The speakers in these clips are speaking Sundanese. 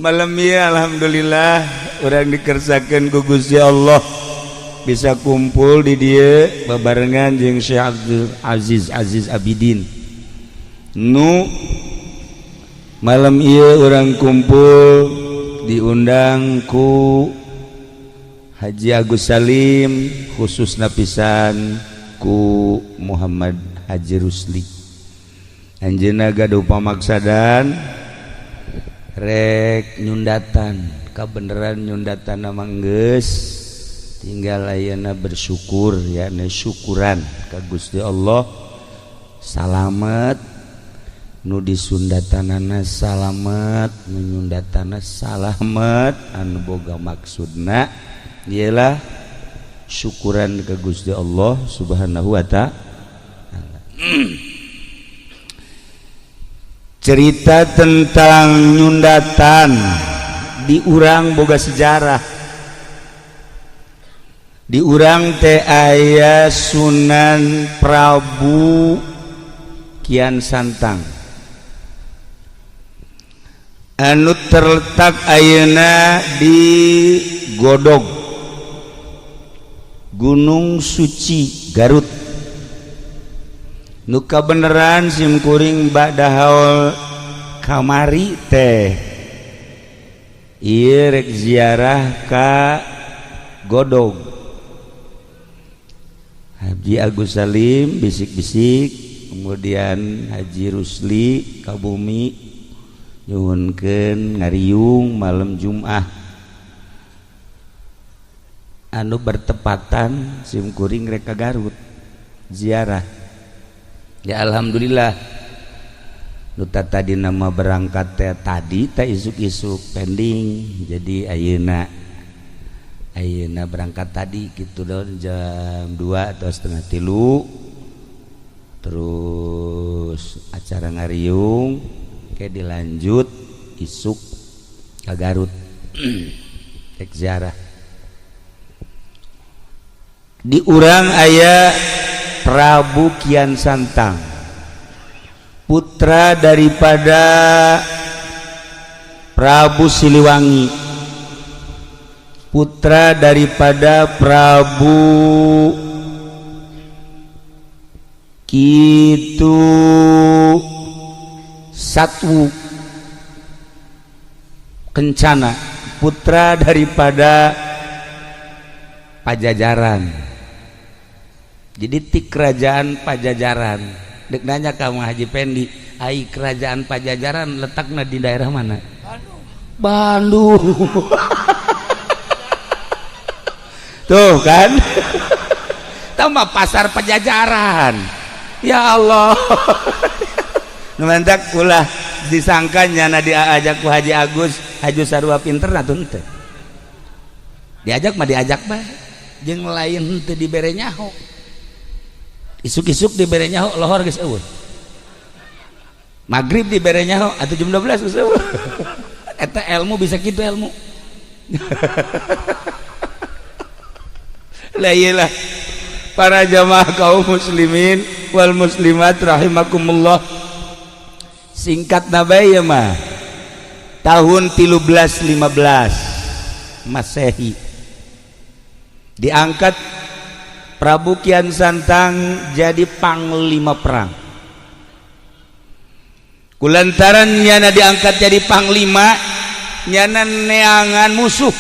Malam ya, alhamdulillah urang dikersakeun ku Gusti Allah bisa kumpul di dieu babarengan jeung Syekh Abdul Aziz Aziz Abidin. Nu malam ieu urang kumpul diundang ku Haji Agus Salim, khusus napisan ku Muhammad Haji Rusli. Anjeunna gaduh pamaksadan rek nyundatan. Kabeneran nyundatan nama geus tinggal ayeuna bersyukur, yakni syukuran ka Gusti Allah salamet nu disundatanana, salamet nu nyundatana, salamet anu boga maksudna. Ialah syukuran ke Gusti Allah Subhanahu wa Ta'ala. Cerita tentang nyundatan di urang boga sejarah. Di urang teh aya Sunan Prabu Kian Santang anu terletak ayeuna di Godog, Gunung Suci, Garut. Nu kabeneran simkuring ba'da haul kamari teh ieu rek ziarah ka Godog. Haji Agus Salim bisik-bisik, kemudian Haji Rusli ka bumi nyuhunkeun ngariung malam Jumat anu bertepatan simkuring rek ka Garut ziarah. Ya, alhamdulillah nu tadi nama berangkat teh tadi teh isuk-isuk pending, jadi ayeuna ayeuna berangkat tadi gitu don jam 2 atau 2.30, terus acara ngariung kayak dilanjut isuk ke Garut rek ziarah. Di urang aya Prabu Kian Santang, putra daripada Prabu Siliwangi, putra daripada Prabu Kitu Satwu Kencana, putra daripada Pajajaran. Jadi ti kerajaan Pajajaran. Dek nanya kamu Haji Pendi, ai kerajaan Pajajaran letaknya di daerah mana? Bandung. Bandung. Tuh kan, tambah pasar Pajajaran. Ya Allah, mantak ulah disangka nyana diajak ku Haji Agus Haji sarua pinter atuh henteu. Diajak mah diajak bae, jeung lain henteu dibere nyaho. Isuk-isuk dibere nyaho, lohor geus eueuh. Maghrib dibere nyaho atuh jam 12 geus eueuh. Eta ilmu bisa kitu ilmu. Lah iyalah, para jamaah kaum muslimin wal muslimat rahimakumullah, singkat nabai ya mah tahun 1315 Masehi diangkat Prabu Kian Santang jadi panglima perang. Kulantaran nyana diangkat jadi panglima, nyana neangan musuh.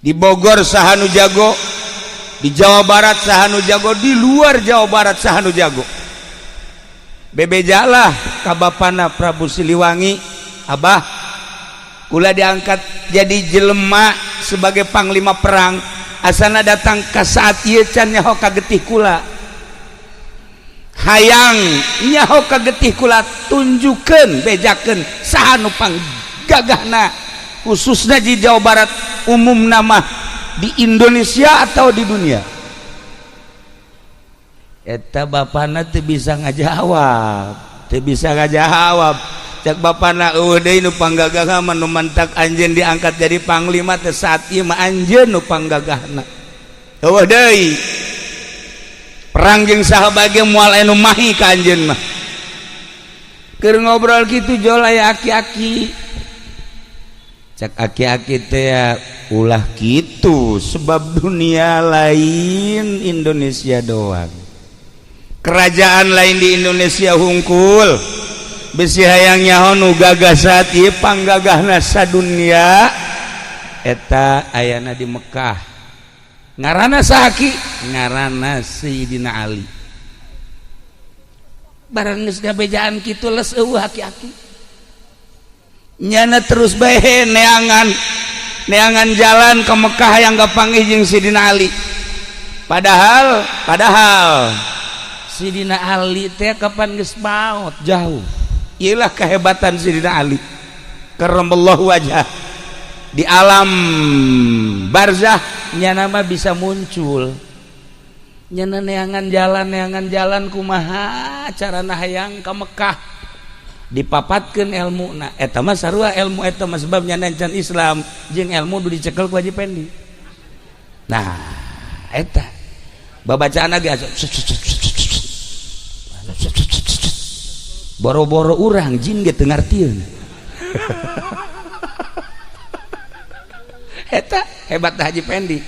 Di Bogor saha nu jago, di Jawa Barat saha nu jago, di luar Jawa Barat saha nu jago. Bebejalah ka bapana Prabu Siliwangi, "Abah, kula diangkat jadi jelema sebagai panglima perang, asana datang ke saat ieu can nyaho ka getih kula. Hayang nyaho ka getih kula, tunjukkeun, bejakeun saha nu panggagahna, khususnya di Jawa Barat, umum nama di Indonesia atau di dunia." Eta bapana teu bisa ngajawab, teu bisa ngajawab. Cek bapana, "Eueuh deui nu panggagahna mah. Nu mantak anjeun diangkat jadi panglima teh saat ieu mah anjeun nu panggagahna. Eueuh deui, perang jeung saha bage moal anu mahi ka anjeun mah." Keur ngobrol kitu jol aya aki-aki. Cek aki-aki teh ulah kitu sebab dunia lain Indonesia doang. Kerajaan lain di Indonesia hungkul. Bisi hayang nyaho nu gagah saat ieu panggagahna sadunia eta ayana di Mekah. Ngaranna saha ki? Ngaranna Sayyidina Ali. Barang geus gabejaan kitu les eueuh aki-aki. Nyana terus bae neangan neangan jalan ke Mekah yang kapanggih jeung Sidina Ali. Padahal padahal Sidina Ali teh kapan geus maot jauh. Iyalah kehebatan Sidina Ali. Karramallahu wajah. Di alam barzah nyana mah bisa muncul. Nyana neangan jalan kumaha carana hayang ka Mekah. Dipapatkeun ilmuna eta mah sarua ilmu eta mah sebab nyana can Islam jeung ilmu nu dicekel ku Haji Pendi. Nah, eta babacaan ge boro-boro urang jin ge teu ngartieun. Eta hebat Haji Pendi.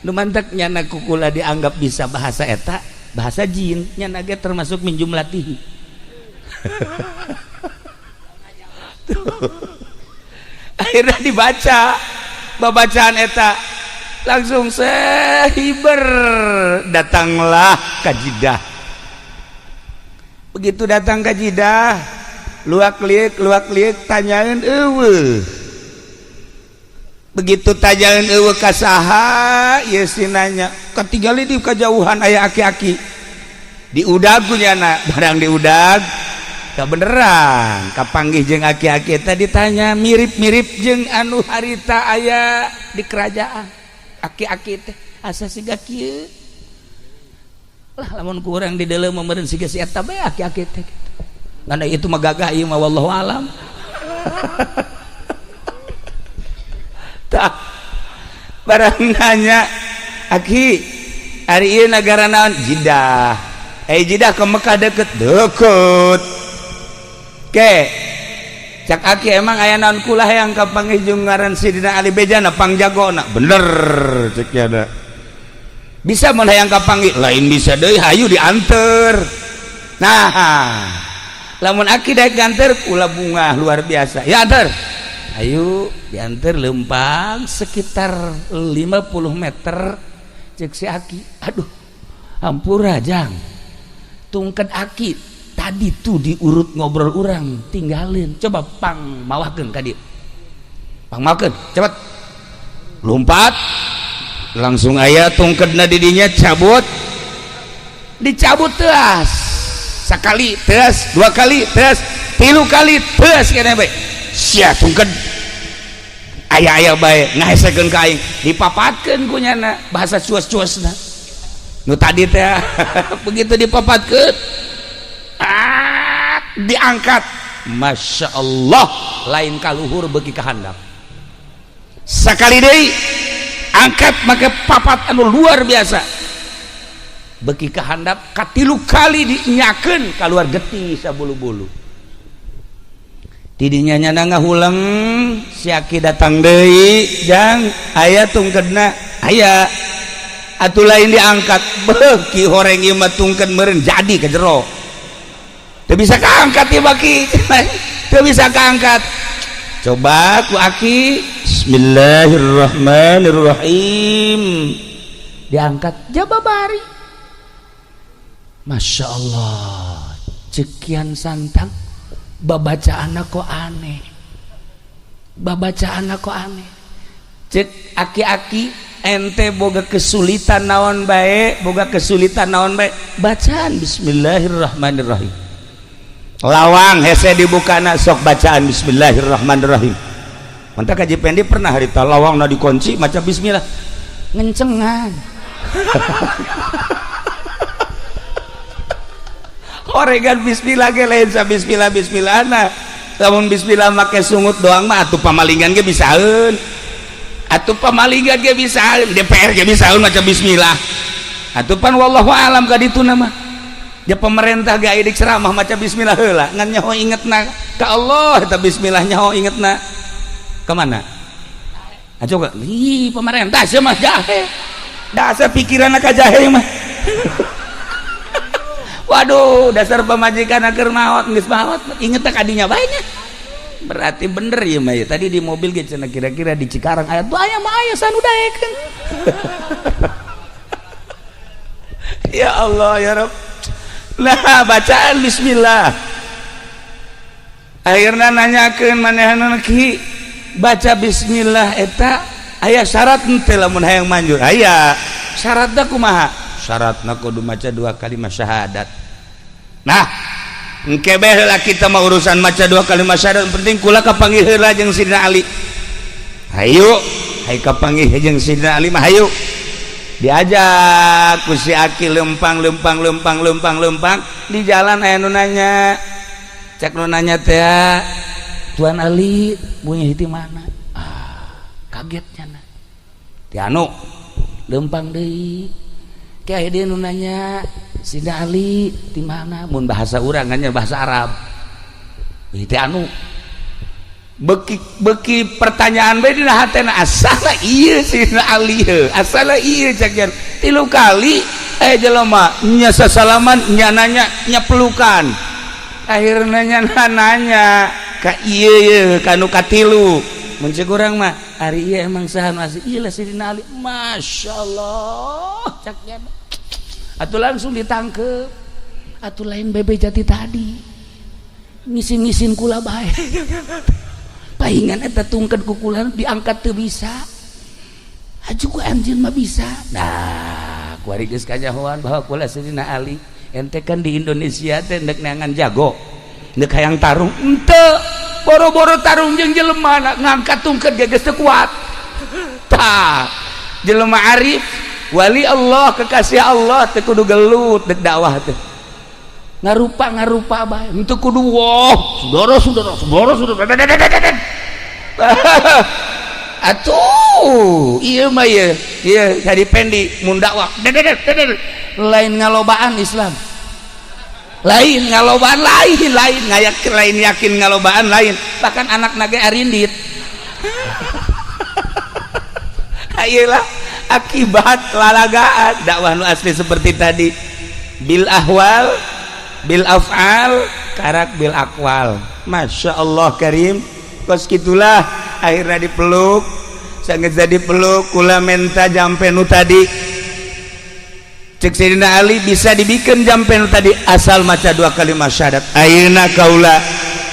Nu mantak nyana kukula dianggap bisa bahasa eta, bahasa jin, nyana ge termasuk min jumlatihi. Akhirnya dibaca babacaan eta langsung sehiber datanglah ka Jidah. Begitu datang ka Jidah, luak liuk tanyaeun eueuh. Begitu tanyaeun eueuh ka saha ieu si nanya, katinggali di kajauhan aya aki-aki. Diudag ku nyana, barang diudag kebeneran kapanggih jeung aki-aki tadi ditanya mirip-mirip jeung anu harita aya di kerajaan. Aki-aki teh asa siga kieu lah, lamun kurang di dalam meureun siga si eta bae aki-aki teh kitu. Ngan itu mah gagah ieu mah wallahu alam. Tah barang nanya aki ari ieu nagara naon? Jidah. Eh Jidah ke Mekah deket deket. Ke cak aki emang aya naon kula hayang kapanggih jeung ngaran Sidina Ali bejana pangjagona. Bener cek ada. Bisa mun hayang kapanggih lain bisa deui hayu dianter. Nah, lamun aki daek nganter kula bunga luar biasa. Ya anter. Ayo dianter lempang sekitar 50 meter cek si aki. Aduh, hampura jang. Tungked aki tadi tuh diurut ngobrol orang tinggalin, coba pang mawakeun ka dieu, pang mawakeun cepet lompat langsung aya tungkedna di dinya cabut, dicabut teas sekali teas dua kali teas tilu kali teas kene bae sia tungked aya-aya bae ngahesekeun ka aing dipapatkeun ku nyana bahasa cuas-cuasna nu tadi teh. Begitu dipapatkeun diangkat, Masya Allah lain kaluhur bagi kehandap sekali deui angkat make papat anu luar biasa beki kehandap katilu kali dinyakeun keluar getih sabulu-bulu tidinya nyana ngahuleng si aki datang deui jang aya tungkedna aya atuh lain diangkat beuki horeng ieu mah tungked meureun jadi ke jero. Teu bisa kaangkat ieu baki. Teu bisa kaangkat. Coba ku aki bismillahirrahmanirrahim. Diangkat jababari. Masya Allah. Cekian santang babacaan kok aneh. Babacaan kok aneh. Cek aki-aki ente boga kesulitan naon bae, boga kesulitan naon bae. Bacaan bismillahirrahmanirrahim. Lawang hese dibukana sok bacaan bismillahirrahmanirrahim. Mantap Haji Pendi pernah harita lawang na dikunci maca bismillah ngencengan. Oregan bismillah ge lain sa bismillah bismillahna. Lamun bismillah make sungut doang mah atuh pamalingan ge bisaeun. Atuh pamalingan ge bisaeun, DPR ge bisaeun maca bismillah. Atuh pan wallahu alam ka dituna mah. Ya pemerintah ge aya ceramah maca bismillah heula, ngan nyaho ingetna ka Allah eta bismillah, nyaho ingetna ka mana? Ah, coba ih, pemerintah sia mah jahe, dasar pikiran ka jahe mah. Waduh, dasar pamajikan keur maot, geus maot inget ka dinya bae nya. Berarti bener ya mah ya. Tadi di mobil ge cenah kira-kira di Cikarang aya tuh, aya mah aya sanu daekeun. Ya Allah ya Rabb. Nah, bacaan bismillah akhirnya nanyakeun manehanna, "Ki, baca bismillah eta aya syarat henteu lamun hayang manjur?" "Aya." "Syaratna kumaha?" "Syaratna kudu maca dua kalimat syahadat." Nah, engke bae heula kita mah urusan maca dua kalimat syahadat, penting kula kapanggih heula jeung Sidina Ali. Hayu, hayu kapanggih jeung Sidina Ali mah, hayu. Diajak ku si Aki lempang lempang lempang lempang lempang, di jalan aya nu nanya. Cek nu nanya teh, "Tuan Ali punya di mana?" Ah, kagetnya na ti anu lempang deui, kayak dia nu nanya, "Sidina Ali di mana?" Mun bahasa urang nya bahasa Arab ti anu beki beki pertanyaan bae dina hatena, asala ieu Sidina Ali heuh, asala ieu cak jan. Tilu kali eh jelema nya sasalaman, nya nanya, nya pelukan, akhirnya nya nanya ka ieu ye ka nu katilu. Mun ceuk urang mah, "Ari ieu emang saha nu asli?" "Ieu lah Sidina Ali." Masyaallah, cak jan atuh langsung ditangkep atuh. Lain bebe jati tadi ngisin-ngisin kula bae, pahingan eta tungked kukulan diangkat teu bisa, aju ku anjeun mah bisa. Nah, kuari geus kanyahoan bahwa kula Sidina Ali. Ente kan di Indonesia teh ndek neangan jago, ndek hayang tarung ente, boro-boro tarung jeung jelema, ngangkat tungked ge geus teu kuat. Tah, jelema arif, wali Allah, kekasih Allah teu kudu gelut. Dek dakwah teh ngarupa ngarupa bae, henteu kudu wah, saudara saudara saudara saudara. Atuh ieu mah ieu ieu tadi pendi mun dakwah lain ngalobaan Islam, lain ngalobaan, lain lain ngayak, lain yakin ngalobaan, lain bahkan anak nage arindit. Ayelah akibat lalagaan. Dakwah nu asli seperti tadi, bil ahwal, bil af'al, karak bil akwal. Masya Allah karim. Kos gitulah akhirnya dipeluk, sangat jadi peluk, "Kula menta jampe nu tadi." Cek Sayyidina Ali, "Bisa dibikin jampe nu tadi asal maca dua kalimat syahadat." "Ayeuna kaula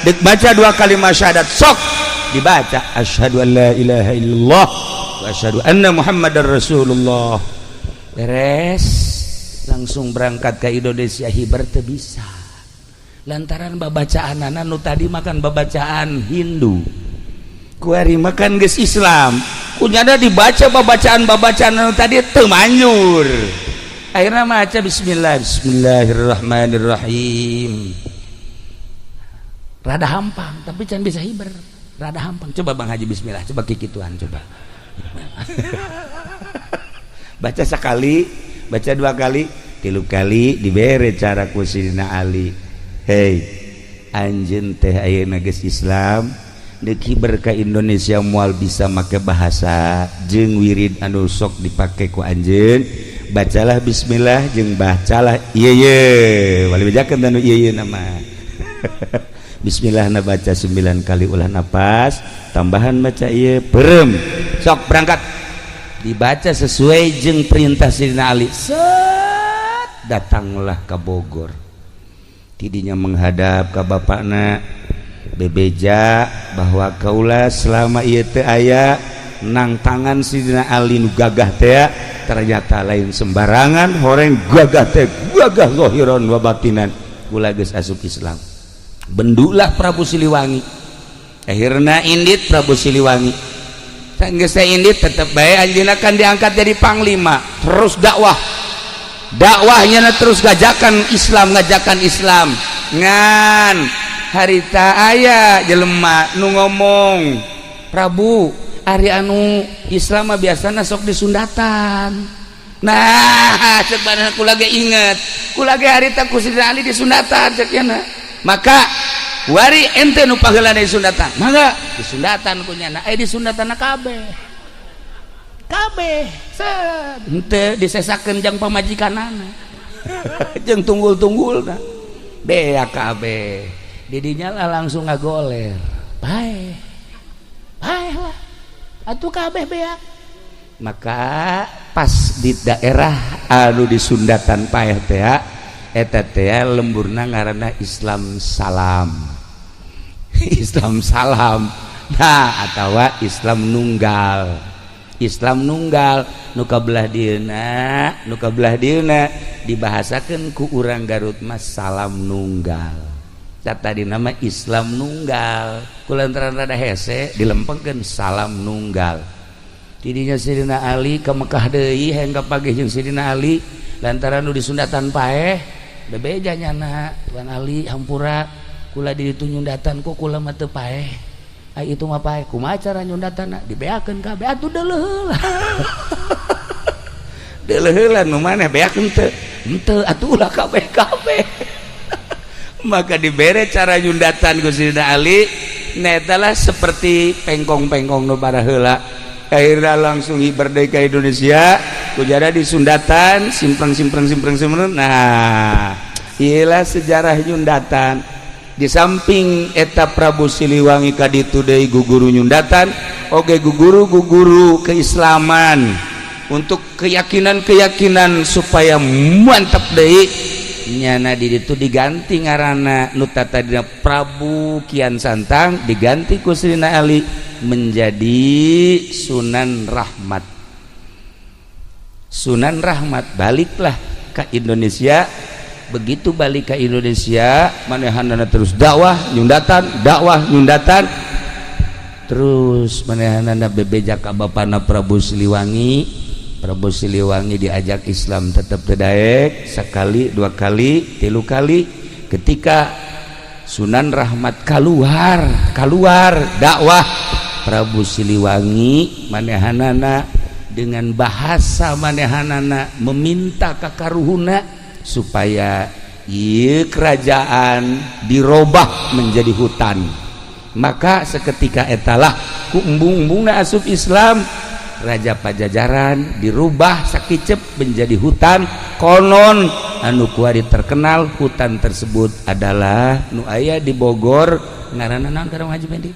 dek baca dua kalimat syahadat." Sok dibaca, asyhadu an la ilaha illallah wa asyhadu anna muhammadar rasulullah. Beres, langsung berangkat ke Indonesia. Hiber teu bisa lantaran babacaan nu tadi makan babacaan Hindu, kuari makan geus Islam, kunyada dibaca babacaan-babacaan nu tadi teu manjur. Akhirnya maca bismillah, bismillahirrahmanirrahim, rada hampang tapi can bisa hiber, rada hampang. Coba Bang Haji bismillah, coba kikituan, coba baca sekali, baca dua kali, tilu kali, dibere cara ku Sidina Ali, "Hei, anjeun teh ayeuna geus Islam, deuk hiber ka Indonesia moal bisa make bahasa jeung wirid anu sok dipake ku anjeun. Bacalah bismillah jeung bacalah ieu ye wali bejakeun anu ieu ye nama bismillah na baca 9 kali, ulah napas tambahan, baca ieu perem, sok berangkat." Dibaca sesuai jeung perintah Sidina Ali. Set, datanglah ke Bogor, tidinya menghadap ke bapakna, bebeja bahwa kaula selama ieu teh aya nang tangan Sidina Ali nu gagah teh. Ternyata lain sembarangan, horeng gagah teh, gagah zahiran wa batinan. Kula geus asup Islam. Bendulah Prabu Siliwangi. Akhirna indit Prabu Siliwangi. Geus indit, tetep bae anjeunna kan diangkat jadi panglima, terus dakwah, dakwahnya terus ngajakan Islam, ngajakan Islam. Ngan harita aya jelema nu ngomong, "Prabu, ari anu Islam mah biasana sok disundatan." Nah, cek badan kula ge inget, kula ge harita ku Sidina Ali disundatan, cek nyana. Maka wari ente nu paheula disundatan, mangga disundatan ku nyana. Eh, disundatan kabeh kabeh, set henteu disesakeun jang pamajikanana jeung tunggul-tunggulna, beak kabeh. Didinya lah langsung ngagoler, paeh paeh lah atuh, kabeh beak. Maka pas di daerah anu disundatan paeh teh, eta teh lemburna ngaranna Islam Salam, Islam Salam. Nah, atawa Islam Nunggal, Islam Nunggal nu kabelah dieuna, nu kabelah dieuna dibahasakeun ku urang Garut mah Salam Nunggal. Tadi nama Islam Nunggal, kulantaran rada hese dilempengkeun Salam Nunggal. Tidinya Sidina Ali ke Mekah deui, hayang kapanggih jeung Sidina Ali lantaran nu disundatan paeh. Bebeja nyana, "Tuan Ali, hampura, kula di ditu nyundatan, kok kula mah teu paeh? Ai itu mah paeh. Kumaha cara nyundatan?" Dibeakeun kabeh atuh. Deuleuh heula, deuleuh heula, nu maneh beak henteu? Henteu. Atuh ulah kabeh kabeh. Maka dibere cara nyundatan ku Sidina Ali netalah seperti pengkong-pengkong nu baraheula. Akhirnya langsung merdeka Indonesia, kujara disundatan simpreng simpreng simpreng simpreng. Nah, iyalah sejarah nyundatan. Di samping eta Prabu Siliwangi kaditu deui guguru nyundatan oge, guguru guguru keislaman untuk keyakinan-keyakinan supaya mantap deui. Nyana di ditu diganti ngaranna, nu tadina Prabu Kian Santang diganti ku Sidina Ali menjadi Sunan Rahmat. Sunan Rahmat baliklah ke Indonesia. Begitu balik ke Indonesia, manehanana terus dakwah nyundatan, dakwah nyundatan terus. Manehanana bebeja ka bapana Prabu Siliwangi. Prabu Siliwangi diajak Islam tetap daek, sekali, dua kali, tilu kali. Ketika Sunan Rahmat keluar keluar dakwah, Prabu Siliwangi manehanana dengan bahasa manehanana meminta ka karuhuna supaya ieu kerajaan dirobah menjadi hutan. Maka seketika etalah ku embung-embungna asup Islam. Raja Pajajaran dirubah sakicep menjadi hutan. Konon anu kuari terkenal hutan tersebut adalah nu aya di Bogor. Ngaranna naon, Karang Haji Pendi?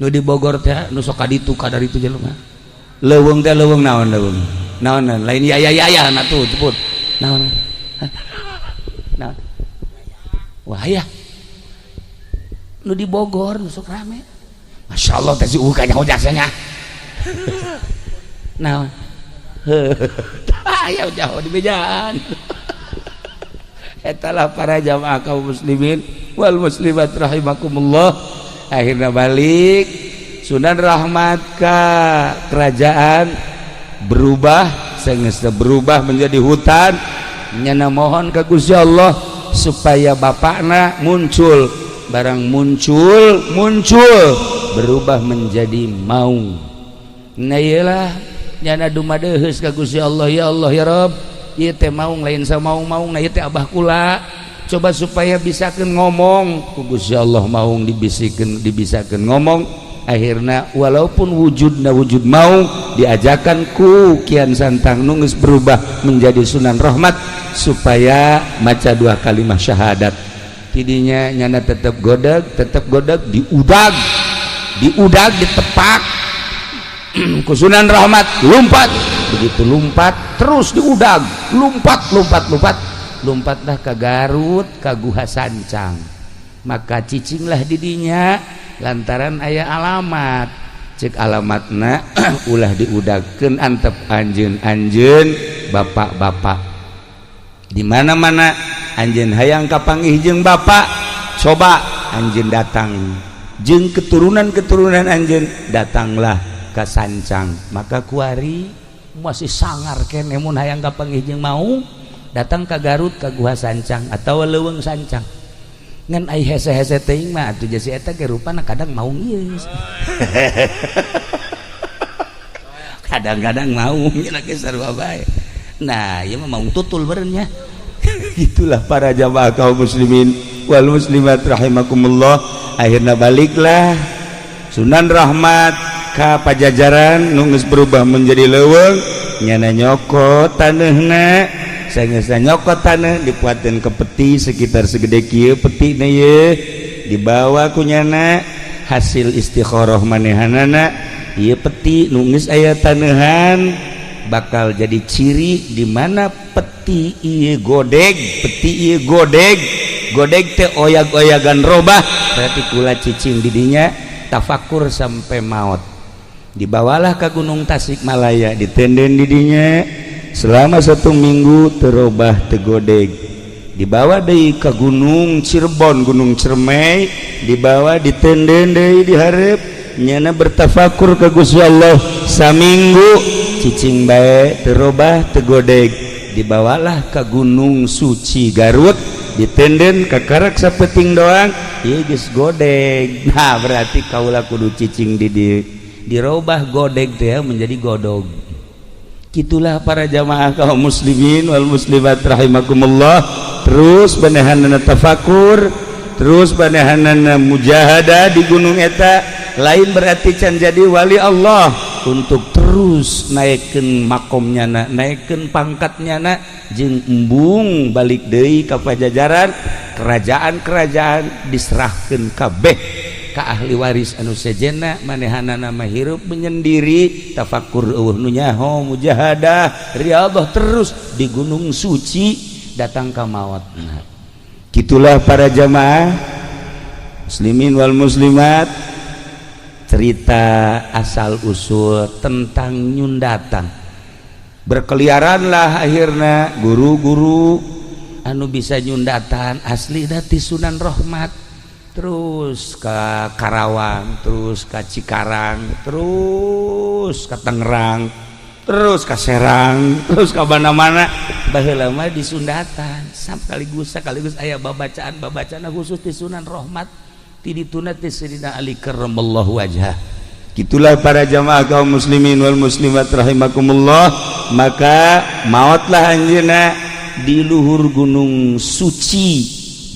Nu di Bogor teh, nu sok kaditu kadaritu jelema, leuweung teh, leuweung naon, leuweung naon? Lain ya ya ya ya, na tuh sebut naon, naon? Wah ya, nu di Bogor nu sok rame. Masya Allah teh, si kanyaho jasanya naon? Ayo jauh di bejaan. Etalah para jamaah kaum muslimin wal muslimat rahimakumullah. Akhirnya balik Sunan Rahmat ke kerajaan, berubah sehingga berubah menjadi hutan. Nyana mohon ke Gusti Allah supaya bapakna muncul. Barang muncul, muncul berubah menjadi maung. Nah, iyalah, nyana dumadeheus ka Gusti Allah, "Ya Allah, ya Rabb, ieu teh maung lain samaung-maung, nah ieu teh abah kula. Coba supaya bisakeun ngomong." Ku Gusti Allah maung dibisikeun, dibisakeun ngomong. Akhirnya walaupun wujudna wujud maung, diajakan ku Kian Santang nu geus berubah menjadi Sunan Rahmat supaya maca dua kalimat syahadat. Tidinya nyana tetap godag, tetap godag, diudag, diudag, ditepak ku Sunan Rahmat, lompat. Begitu lompat, terus diudag, lompat, lompat, lompat, lompatlah ke Garut, ke Guha Sancang. Maka cicinglah didinya lantaran aya alamat. Cek alamatna, ulah diudagkeun, antep anjeun anjeun bapak-bapak di mana-mana. Anjeun hayang kapanggih jeung bapak, coba anjeun datang jeung keturunan-keturunan anjeun, datanglah ke Sancang. Maka kuari masih sangar kene, mun hayang kapanggih jeung maung, datang ke Garut, ke Guha Sancang atau Leuweung Sancang. Ngan ai hese-hese teuing mah atuh jasi eta ge rupana kadang maung ieu, kadang-kadang maung nya ge, sarua bae. Nah, ieu mah maung tutul berenya. Itulah para jamaah kaum muslimin wal muslimat rahimakumullah. Akhirnya baliklah Sunan Rahmat ka Pajajaran nu geus berubah menjadi leuweung. Nyana nyokot taneuhna. Sangeusna nyokot taneuh, dipuateun ke peti sekitar segede kieu petina ye, dibawa ku nyana. Hasil istikharah manehanana, ieu peti nu geus aya taneuhan bakal jadi ciri di mana peti ieu godeg. Peti ieu godeg, godeg teh oyag-oyagan robah, berarti kula cicing didinya tafakur sampai maut. Dibawalah ke Gunung Tasikmalaya, ditenden didinya selama satu minggu, terobah, teu godeg. Dibawa deui ke Gunung Cirebon, Gunung Ciremai, dibawa, ditenden deui dihareup. Nyana bertafakur ke Gusti Allah saminggu, cicing bae, terobah, teu godeg. Dibawalah ke Gunung Suci Garut, ditenden kakarak sapeting doang, ieu geus godeg. Nah, berarti kaula kudu cicing di dieu. Dirobah godeg teh menjadi godog. Gitulah para jamaah kaum muslimin wal muslimat rahimakumullah. Terus manehanana tafakur, terus manehanana mujahadah di gunung eta. Lain berarti can jadi wali Allah, untuk terus naikkan makomnya na, naikkan pangkatnya na, jeung embung balik deui ka Pajajaran. Kerajaan-kerajaan diserahkan kabeh ka ahli waris anu sejenna. Manehanana mah hirup menyendiri, tafakur, euweuh nu nyaho, mujahadah, riyadhah terus di Gunung Suci, datang ka maut. Nah, gitulah para jamaah muslimin wal muslimat, cerita asal usul tentang nyundatan. Berkeliaranlah akhirnya guru-guru anu bisa nyundatan asli dati Sunan Rahmat, terus ke Karawang, terus ke Cikarang, terus ke Tangerang, terus ke Serang, terus ke mana-mana. Baheula mah disundatan sekaligus sekaligus aya babacaan babacaan khusus di Sunan Rahmat, ti dituna ti Sayyidina Ali karramallahu wajhah. Gitulah para jamaah kaum muslimin wal muslimat rahimakumullah. Maka mautlah anjeunna di luhur Gunung Suci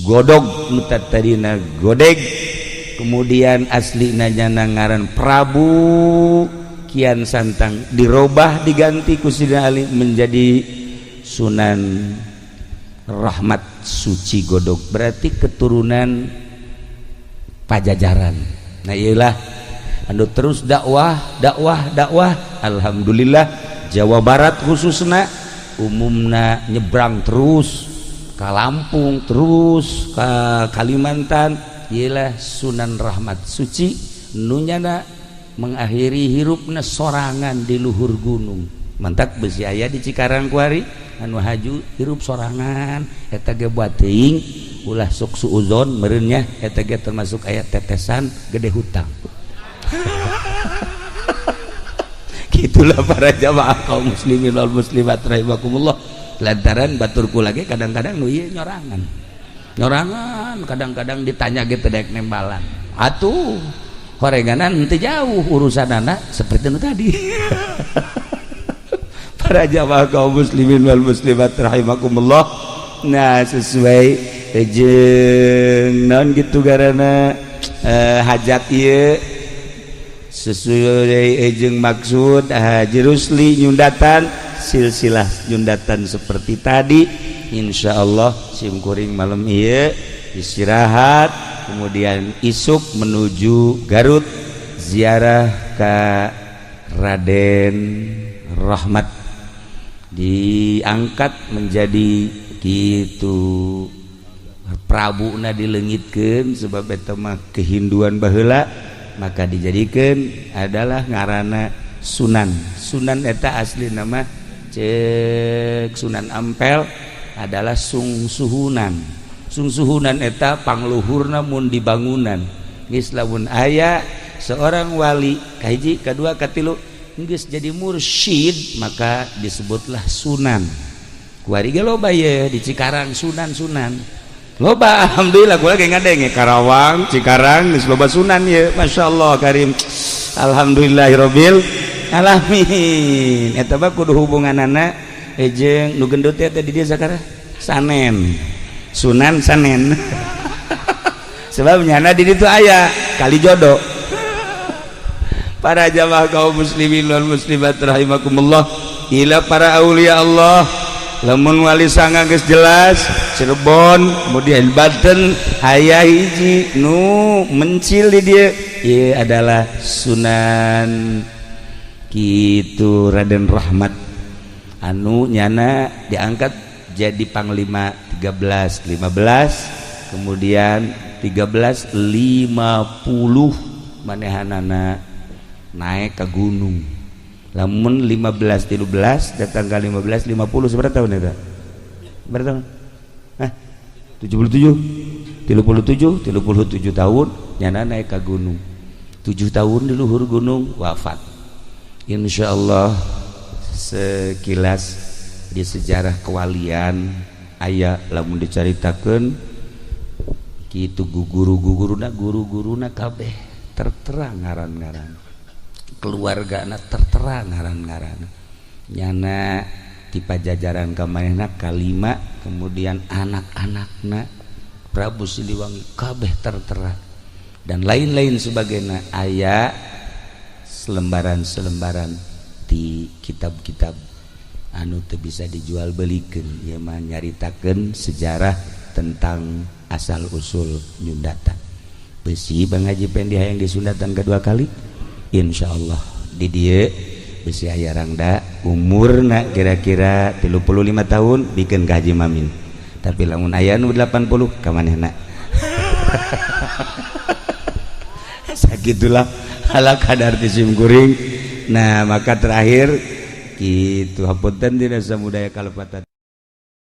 Godog nu tadina godeg. Kemudian aslina nyana ngaran Prabu Kian Santang, dirobah, diganti ku Sidina Ali menjadi Sunan Rahmat Suci Godog, berarti keturunan Pajajaran. Nah, iyalah anu terus dakwah, dakwah, dakwah. Alhamdulillah, Jawa Barat khususnya, umumna nyebrang terus ke Lampung, terus ke Kalimantan. Ialah Sunan Rahmat Suci nunyana mengakhiri hirupna sorangan di luhur gunung. Mantak besi aya di Cikarang kuari anu haju hirup sorangan. Eta ge buat teuing ulah sok suuzon meureun nya, eta ge termasuk aya tetesan gede hutang. Gitulah para jamaah kaum muslimin wal muslimat rahimakumullah. Lantaran baturku lagi kadang-kadang nu ieu nyorangan nyorangan, kadang-kadang ditanya gitu dek nembalan atuh horenganan henteu jauh urusan anak seperti itu tadi. Para jamaah kaum muslimin wal muslimat rahimakumullah, nah, sesuai jeung naon gitu garana hajat ieu, sesuai jeung maksud Haji Rusli nyundatan, silsilah nyundatan seperti tadi. Insya Allah simkuring malam ieu istirahat, kemudian isuk menuju Garut, ziarah ke Raden Rahmat, diangkat menjadi gitu Prabu na dilengitkeun, sebab eta mah kehinduan baheula, maka dijadikan adalah ngarana Sunan. Sunan eta asli nama cek Sunan Ampel adalah Sungsuhunan. Sungsuhunan eta pangluhurna mun di bangunan. Geus lamun aya seorang wali kahiji, kadua, katilu, geus jadi mursyid, maka disebutlah sunan. Kuari ge loba ye di Cikarang sunan sunan loba. Alhamdulillah, gua lagi ngadenge Karawang, Cikarang geus loba sunan ye. Masya Allah karim, alhamdulillahirabbil alamin. Eta mah kudu hubunganana Jeung nu gendut teh di dieu sakara Sanen, Sunan Sanen, sebab nyana di ditu aya kali jodoh. Para jamaah kaum muslimin wal muslimat rahimakumullah, ila para aulia Allah, lamun Wali Sanga geus jelas Cirebon, kemudian Banten aya hiji nu mencil di dieu, ieu adalah Sunan kitu Raden Rahmat anu nyana diangkat jadi panglima 13 15, kemudian 13 50 manehanana naik ke gunung. Lamun 15 13 datang ke 15 50, seberapa tahun itu? Berapa tahun? Hah? 77, 37, 37 tahun nyana naik ke gunung, 7 tahun di luhur gunung wafat. Insya Allah sekilas di sejarah kewalian aya lamun dicaritakeun kitu, guru-guruna, guru-guruna kabeh tertera ngaran-ngaran, keluarga tertera ngaran-ngaran. Nyana di Pajajaran kamanehna kalima, kemudian anak-anakna Prabu Siliwangi kabeh tertera dan lain-lain sebagainya. Aya selembaran-selembaran di kitab-kitab anu teu bisa dijual belikan ya mah, nyaritakeun sejarah tentang asal usul nyundatan besi. Bang Haji Pendi hayang disundatan kedua kali, insya Allah di dieu besi aya rangda umurna kira-kira 35 tahun bikin ka Haji Mamin, tapi lamun aya nu 80 ka manehna. Sagitulah ala kadar ti sim kuring. Nah, maka terakhir kitu, hapunten dina samudaya kalepatan.